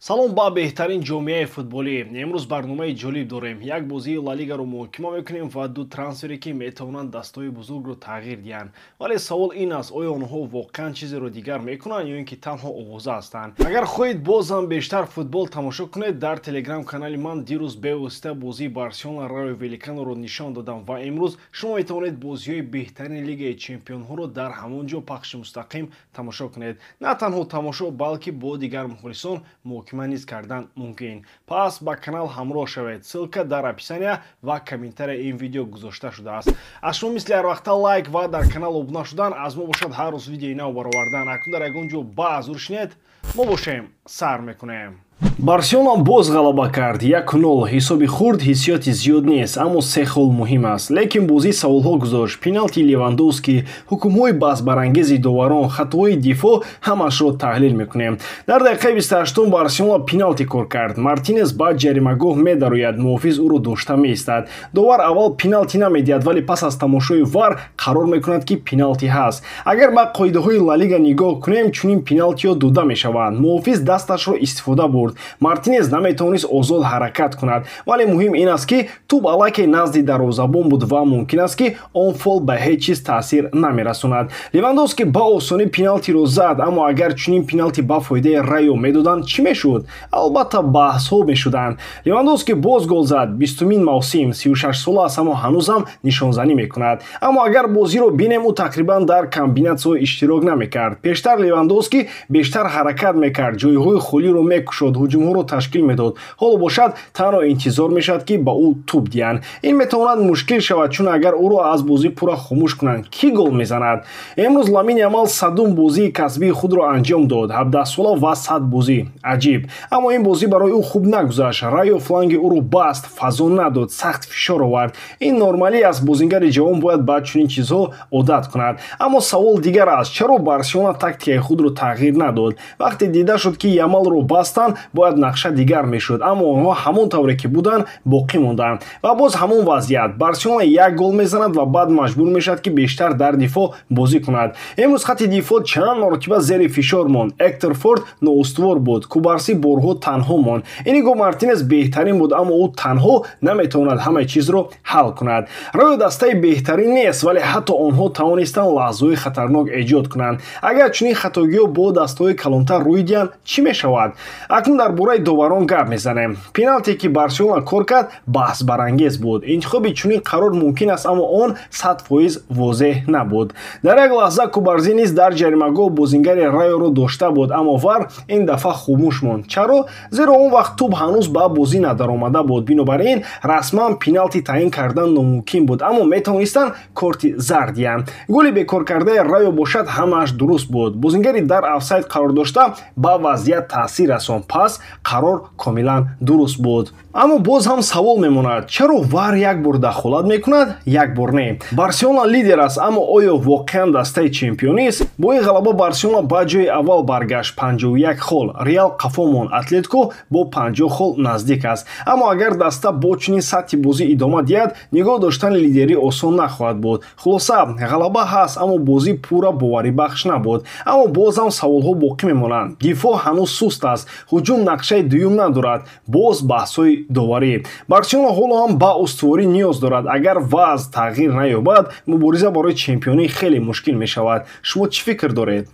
Салом ба беҳтарин ҷомеаи футболӣ. Имрӯз барномаи ҷолиб дорем. Як бозии Лалигаро муҳокима мекунем ва ду трансфере, ки метавонанд дастҳои бузургро тағйир диҳанд. Вале савол ин аст, оё онҳо воқеан чизеро дигар мекунанд ё ин ки танҳо овоза ҳастанд? Агар хоҳед боз ҳам бештар футбол тамошо кунед, дар телеграм канали ман дирӯз бевосита бозии Барселона Райо Валеканоро нишон додам ва имрӯз шумо метавонед бозиҳои беҳтарини Лигаи Чемпионҳоро дар ҳамон ҷо пахши мустақим тамошо кунед. На танҳо тамошо, балки бо дигар мухлисон муҳокима низ кардан мумкин. Пас ба канал ҳамроҳ шавед. Ссылка дар описания ва комментария ин видео гузошта шудааст. Аз шумо мисли ҳар вақта лайк ва дар канал обуна шудан, аз мо бошад ҳар рӯз видеои нав баровардан. Акнун дар ягон ҷо баъзур шинед, мо бошем сар мекунем. Барселона боз ғалаба кард 1-0. Ҳисоби хурд ҳиссиёти зиёд нест, аммо се хол муҳим аст. Лекин бозӣ саволҳо гузошт. Пеналти Левандовски, ҳукмҳои баҳсбарангези доварон, хатоҳои дифоъ, ҳамаашро таҳлил мекунем. Дар дақиқаи 28 Барселона пеналти кор кард. Мартинес ба ҷаримагоҳ медарояд, муҳофиз ӯро дошта меистад. Довар аввал пеналти намедиҳад, вале пас аз тамошои ВАР қарор мекунад, ки пеналти ҳаст. Агар ба қоидаҳои Лалига нигоҳ кунем, чунин пеналтиҳо дода мешаванд. Муҳофиз дасташро истифода бурд. Мартинес наметавонист озод ҳаракат кунад, вале муҳим ин аст, ки тӯб аллакай назди дарвозабон буд ва мумкин аст, ки он фол ба ҳеҷ чиз таъсир намерасонад. Левандовски ба осонӣ пеналтиро зад, аммо агар чунин пеналти ба фоидаи Райо медоданд, чӣ мешуд? Албатта, баҳсҳо мешуданд. Левандовски боз гол зад, 20-умин мавсим, 36 сола аст, аммо ҳанӯзам нишонзанӣ мекунад. Аммо агар бозиро бинем, ӯ тақрибан дар комбинатсияҳо иштирок намекард. Пештар Левандовски бештар ҳаракат мекард, ҷойҳои холиро мекушод, ҳуҷумҳоро ташкил медод. Ҳоло бошад, танҳо интизор мешавад, ки ба ӯ тӯб диҳанд. Ин метавонад мушкил шавад, чун агар ӯро аз бозӣ пурра хомӯш кунанд, кӣ гол мезанад? Имрӯз Ламин Ямал 100-ум бозии касбии худро анҷом дод. 17 сола ва 100 бозӣ, аҷиб. Аммо ин бозӣ барои ӯ хуб нагузашт. Райо фланги ӯро баст, фазо надод, сахт фишор овард. Ин нормалӣ аст, бозингари ҷавон бояд ба чунин чизҳо одат кунад. Аммо савол дигар аст: чаро Барселона тактикаи худро тағйир надод? Вақте дида шуд, ки Ямалро бастанд, бояд нақша дигар мешуд, аммо онҳо ҳамон тавре ки буданд боқӣ монданд. Ва боз ҳамон вазъият: Барселона як гол мезанад ва баъд маҷбур мешавад, ки бештар дар дифоъ бозӣ кунад. Имрӯз хатти дифоъ чанд маротиба зери фишор монд. Эктор Форт ноустувор буд, Кубарсӣ борҳо танҳо монд. Иниго Мартинес беҳтарин буд, аммо ӯ танҳо наметавонад ҳамаи чизро ҳал кунад. Райо дастаи беҳтарин нест, вале ҳатто онҳо тавонистанд лаҳзаҳои хатарнок эҷод кунанд. Агар чунин хатогиҳо бо дастаҳои калонтар рӯй диҳанд, чӣ мешавад? Акнун дар бораи доварон гап мезанем. Пеналте, ки Барселона кор кард, баҳсбарангез буд. Интихоби чунин қарор мумкин аст, аммо он 100% возеҳ набуд. Дар як лаҳза Кубарзӣ низ дар ҷаримагоҳ бозингари Райоро дошта буд, аммо ВАР ин дафъа хомӯш монд. Чаро? Зеро он вақт тӯб ҳанӯз ба бозӣ надаромада буд. Бинобар ин расман пеналти таъин кардан номумкин буд, аммо метавонистанд корти зард диҳанд. Голи бекоркардаи Райо бошад, ҳамааш дуруст буд. Бозингари дар офсайд қарор дошта ба вазъият таъсир расонд, пас қарор комилан дуруст буд. Аммо боз ҳам савол мемонад: чаро ВАР як бор дахолат мекунад, як бор не? Барселона лидер аст, аммо оё воқеан дастаи чемпионист? Бо ин ғалаба Барселона ба ҷои аввал баргашт, 51 хол. Реал қафо монд, Атлетико бо 50 хол наздик аст. Аммо агар даста бо чунин сатҳи бозӣ идома диҳад, нигоҳ доштани лидерӣ осон нахоҳад буд. Хулоса, ғалаба ҳаст, аммо бозӣ пурра боварибахш набуд. Аммо боз ҳам саволҳо боқӣ мемонанд. Дифоъ ҳанӯз суст аст, ҳуҷум нақшаи дуюм надорад, боз баҳсҳои доварӣ. Барселона ҳоло ҳам ба устуворӣ ниёз дорад. Агар вазъ тағйир наёбад, мубориза барои чемпионӣ хеле мушкил мешавад. Шумо чӣ фикр доред?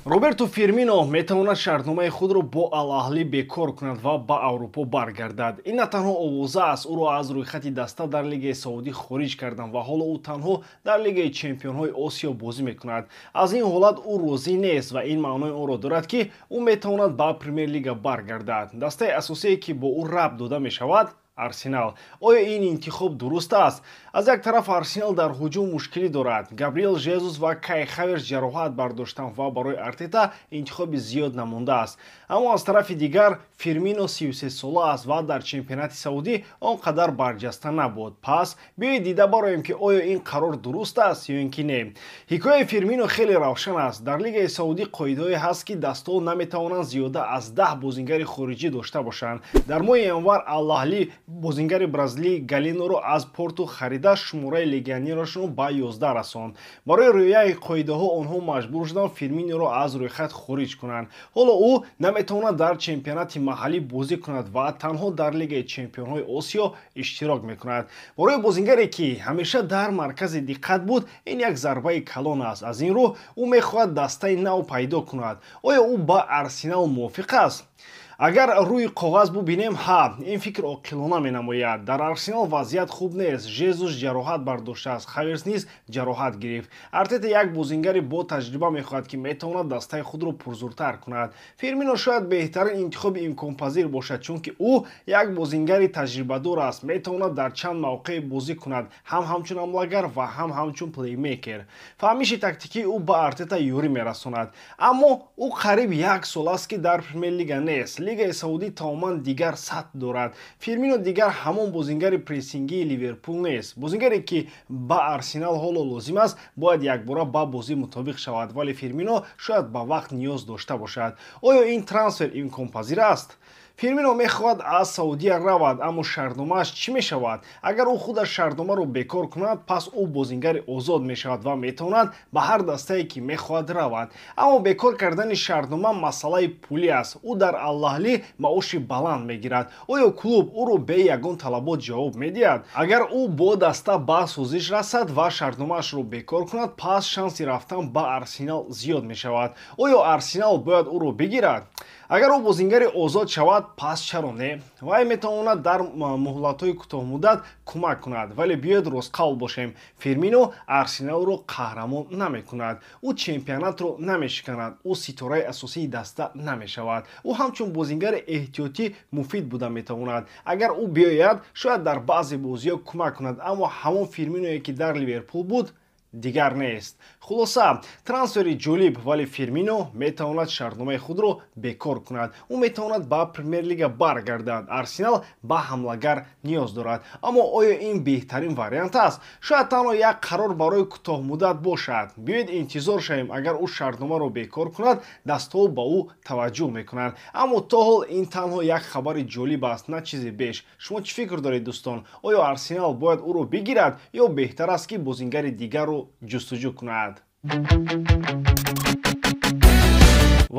Роберто Фирмино метавонад шартномаи худро бо Ал-Аҳлӣ бекор кунад ва ба Аврупо баргардад. Ин на танҳо овоза аст. Ӯро аз рӯйхати даста дар Лигаи Саудӣ хориҷ карданд ва ҳоло ӯ танҳо дар Лигаи Чемпионҳои Осиё бозӣ мекунад. Аз ин ҳолат ӯ розӣ нест ва ин маънои онро дорад, ки ӯ метавонад ба Премер-лига баргардад. Дастаи асосие, ки бо ӯ рабт дода мешавад, Арсенал. Оё ин интихоб дуруст аст? Аз як тараф, Арсенал дар ҳуҷум мушкилӣ дорад. Габриэл Жезус ва Кай Хаверс ҷароҳат бардоштанд ва барои Артета интихоби зиёд намондааст. Аммо аз тарафи дигар, Фирмино 33 сола аст ва дар чемпионати Саудӣ он қадар барҷаста набуд. Пас биёед дида бароем, ки оё ин қарор дуруст аст ё ин ки не. Ҳикояи Фирмино хеле равшан аст. Дар Лигаи Саудӣ қоидаҳое ҳаст, ки дастаҳо наметавонанд зиёда аз 10 бозингари хориҷӣ дошта бошанд. Дар моҳи январ Аллаҳлӣ бозингари бразилии Галиноро аз Порту харида, шумораи легионерашонро ба 11 расонд. Барои риояи қоидаҳо онҳо маҷбур шуданд Фирминоро аз рӯйхат хориҷ кунанд. Ҳоло ӯ наметавонад дар чемпионати маҳаллӣ бозӣ кунад ва танҳо дар Лигаи чемпионҳои Осиё иштирок мекунад. Барои бозингаре, ки ҳамеша дар маркази диққат буд, ин як зарбаи калон аст. Аз ин рӯ ӯ мехоҳад дастаи нав пайдо кунад. Оё ӯ ба Арсенал мувофиқ аст? Агар рӯи коғаз бубинем, ҳа, ин фикр оқилона менамояд. Дар Арсенал вазъият хуб нест. Жезус ҷароҳат бардоштааст, Хаверс низ ҷароҳат гирифт. Артета як бозингари бо таҷриба мехоҳад, ки метавонад дастаи худро пурзуртар кунад. Фирмино шояд беҳтарин интихоби имконпазир бошад, чунки ӯ як бозингари таҷрибадор аст, метавонад дар чанд мавқеъ бозӣ кунад, ҳам ҳамчун ҳамлагар ва ҳам ҳамчун плеймейкер. Фаҳмиши тактикии ӯ ба Артета ёрӣ мерасонад. Аммо ӯ қариб як сол аст, ки дар Премер-лига нест. Лигаи Саудӣ тамоман дигар сатҳ дорад. Фирмино дигар ҳамон бозингари прессингии Ливерпул нест. Бозингаре, ки ба Арсенал ҳоло лозим аст, бояд якбора ба бозӣ мутобиқ шавад, вале Фирмино шояд ба вақт ниёз дошта бошад. Оё ин трансфер имконпазир аст? Фирмино мехоҳад аз Саудия равад, аммо шартномааш чӣ мешавад? Агар ӯ худаш шартномаро бекор кунад, пас ӯ бозингари озод мешавад ва метавонад ба ҳар дастае, ки мехоҳад, равад. Аммо бекор кардани шартнома масъалаи пулӣ аст. Ӯ дар Аллаҳлӣ маоши баланд мегирад. Оё клуб ӯро бе ягон талабот ҷавоб медиҳад? Агар ӯ бо даста ба созиш расад ва шартномаашро бекор кунад, пас шанси рафтан ба Арсенал зиёд мешавад. Оё Арсенал бояд ӯро бигирад? Агар ӯ бозингари озод шавад, пас чаро не? Вай метавонад дар муҳлатҳои кӯтоҳмуддат кӯмак кунад, вале биёед ростқавл бошем, Фирмино Арсеналро қаҳрамон намекунад. Ӯ чемпионатро намешиканад, ӯ ситораи асосии даста намешавад. Ӯ ҳамчун бозингари эҳтиётӣ муфид буда метавонад. Агар ӯ биёяд, шояд дар баъзе бозиҳо кӯмак кунад, аммо ҳамон Фирминое, ки дар Ливерпул буд, дигар нест. Хулоса, трансфери ҷолиб, вале Фирмино метавонад шартномаи худро бекор кунад. Ӯ метавонад ба Премер-лига баргардад. Арсенал ба ҳамлагар ниёз дорад. Аммо оё ин беҳтарин вариант аст? Шояд танҳо як қарор барои кӯтоҳмуддат бошад. Биёед интизор шавем. Агар ӯ шартномаро бекор кунад, дастҳо ба ӯ таваҷҷӯҳ мекунанд. Аммо то ҳол ин танҳо як хабари ҷолиб аст, на чизе беш. Шумо чӣ фикр доред, дӯстон? Оё Арсенал бояд ӯро бигирад ё беҳтар аст, ки бозингари дигарро ҷустуҷӯ кунад?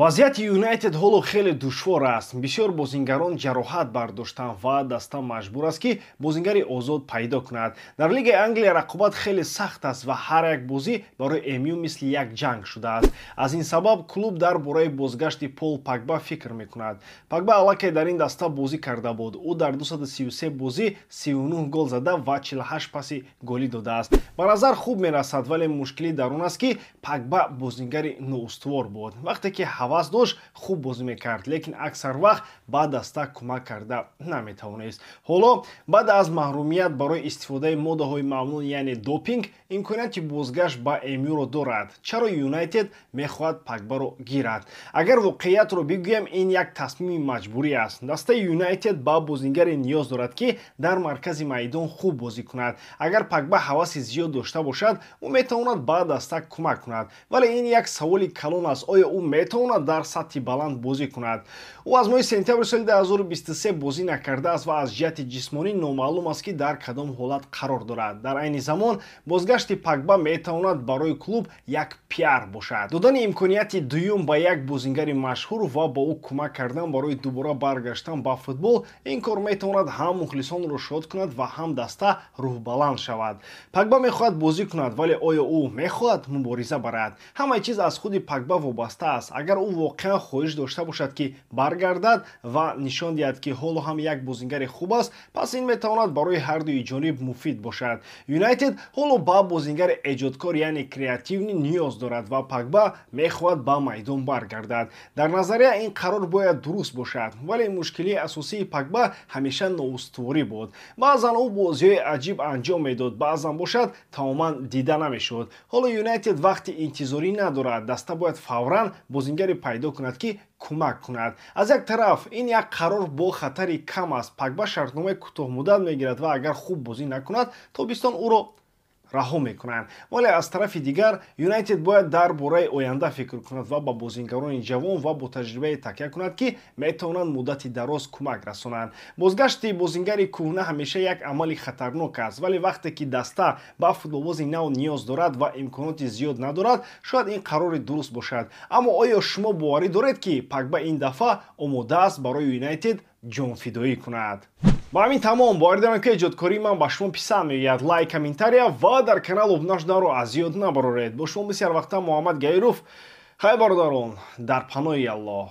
Вазъияти Юнайтед ҳоло хеле душвор аст. Бисёр бозингарон ҷароҳат бардоштанд ва даста маҷбур аст, ки бозингари озод пайдо кунад. Дар Лигаи Англия рақобат хеле сахт аст ва ҳар як бозӣ барои МЮ мисли як ҷанг шудааст. Аз ин сабаб клуб дар бораи бозгашти Пол Пагба фикр мекунад. Пагба аллакай дар ин даста бозӣ карда буд. Ӯ дар 233 бозӣ 39 гол зада ва 48 паси голӣ додааст. Ба назар хуб мерасад, вале мушкилӣ дар он аст, ки Пагба бозингари ноустувор буд. Вақте ки ҳавас дошт, хуб бозӣ мекард, лекин аксар вақт ба даста кӯмак карда наметавонист. Ҳоло баъд аз маҳрумият барои истифодаи моддаҳои мамнӯъ, яъне допинг, имконияти бозгашт ба МЮ-ро дорад. Чаро Юнайтед мехоҳад Пагбаро гирад? Агар воқеиятро бигӯям, ин як тасмими маҷбурӣ аст. Дастаи Юнайтед ба бозингаре ниёз дорад, ки дар маркази майдон хуб бозӣ кунад. Агар Пагба ҳаваси зиёд дошта бошад, ӯ метавонад ба даста кӯмак кунад. Вале ин як саволи калон аст: оё ӯ метавонад дар сатҳи баланд бозӣ кунад? Ӯ аз моҳи сентябри соли 2023 бозӣ накардааст ва аз ҷиҳати ҷисмонӣ номаълум аст, ки дар кадом ҳолат қарор дорад. Дар айни замон бозгашти Пагба метавонад барои клуб як пиар бошад. Додани имконияти дуюм ба як бозингари машҳур ва ба ӯ кӯмак кардан барои дубора баргаштан ба футбол, ин кор метавонад ҳам мухлисонро шод кунад ва ҳам даста рӯҳбаланд шавад. Пагба мехоҳад бозӣ кунад, вале оё ӯ мехоҳад мубориза барад? Ҳамаи чиз аз худи Пагба вобаста аст. Агар ӯ воқеан хоҳиш дошта бошад, ки баргардад ва нишон диҳад, ки ҳоло ҳам як бозингари хуб аст, пас ин метавонад барои ҳардуи ҷониб муфид бошад. Юнайтед ҳоло ба бозингари эҷодкор, яъне креативный ниёз дорад ва Пагба мехоҳад ба майдон баргардад. Дар назария ин қарор бояд дуруст бошад, вале мушкилии асосии Пагба ҳамеша ноустуворӣ буд. Баъзан ӯ бозиҳои аҷиб анҷом медод, баъзан бошад тамоман дида намешуд. Ҳоло Юнайтед вақти интизорӣ надорад. Даста бояд фавран бозингаре пайдо кунад, ки кӯмак кунад. Аз як тараф ин як қарор бо хатари кам аст. Пагба шартномаи кӯтоҳмуддат мегирад ва агар хуб бозӣ накунад, тобистон ӯро раҳо мекунанд. Вале аз тарафи дигар Юнайтед бояд дар бораи оянда фикр кунад ва ба бозингарони ҷавон ва бо таҷрибае такя кунад, ки метавонанд муддати дароз кӯмак расонанд. Бозгашти бозингари кӯҳна ҳамеша як амали хатарнок аст, вале вақте ки даста ба футболбози нав ниёз дорад ва имконоти зиёд надорад, шояд ин қарори дуруст бошад. Аммо оё шумо боварӣ доред, ки Пагба ин дафъа омода аст барои Юнайтед ҷонфидоӣ кунад? Ба ҳамин тамом. Боварӣ дорам, ки эҷодкории ман ба шумо писанд меояд. Лайк, комментария ва дар канал обуна шуданро аз ёд набароред. Бо шумо мисли ҳарвақта Муҳаммад Гаиров. Хайр, бародарон, дар паноҳи Аллоҳ.